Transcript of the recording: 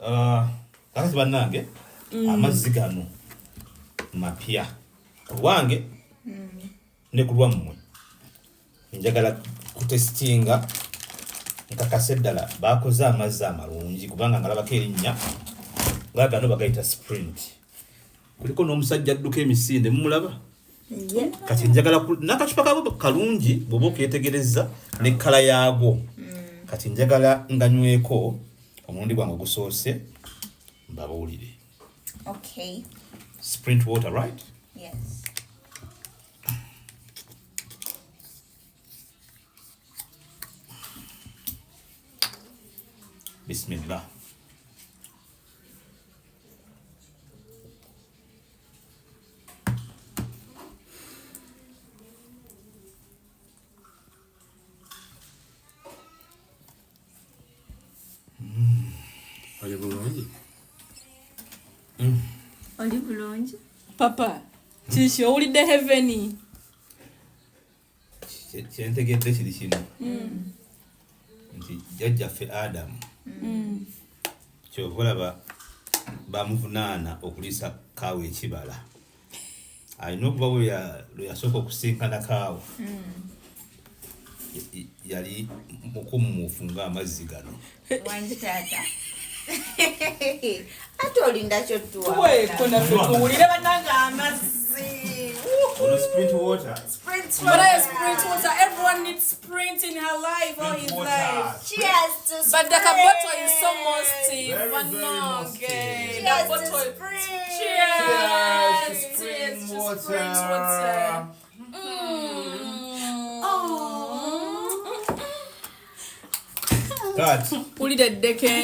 Kakati bannange, amazzi gano mapya ku lwange ne ku lwammwe. Njagala kutesitinga nkakase ddala bakoze amazzi amalungi, kubanga ngalabako erinnya nga gano bagayita Sprint. Kuliko n'omusajja adduka emisinde, mumulaba? Kati njagala n'akacupa kaabo kalungi bw'oba okeetegereza ne kkala yaagwo. Kati njagala nganyweko omulundi gwange ogusoose mbabuulire. Okay. Sprint water, right? Yes. Bismillah. Oli bulungi? Oli bulungi? Papa, kiki owulidde heaven? Kyentegedde kiri kino nti jjajjaffe Adamu, kyova olaba bamuvunaana okuliisa Kaawa ekibala, alina okuba lwe yasooka okusinkana Kaawa yali mukummuufu ng'amazzi gano. Wangi taata. Ate olinda kyotuwa. Tuweeko naffe tuwulire bannange amazzi. Ono Sprint water. Sprint But I water. Sprint water. Everyone needs Sprint in her life or his Sprint water. life. Cheers to But the kaboto is so Sprint. musty. Very, very Bannange. musty. The Cheers to bottle. Sprint. Cheers. Cheers to Cheers Sprint to water. Sprint water. Kati Wulira eddeke.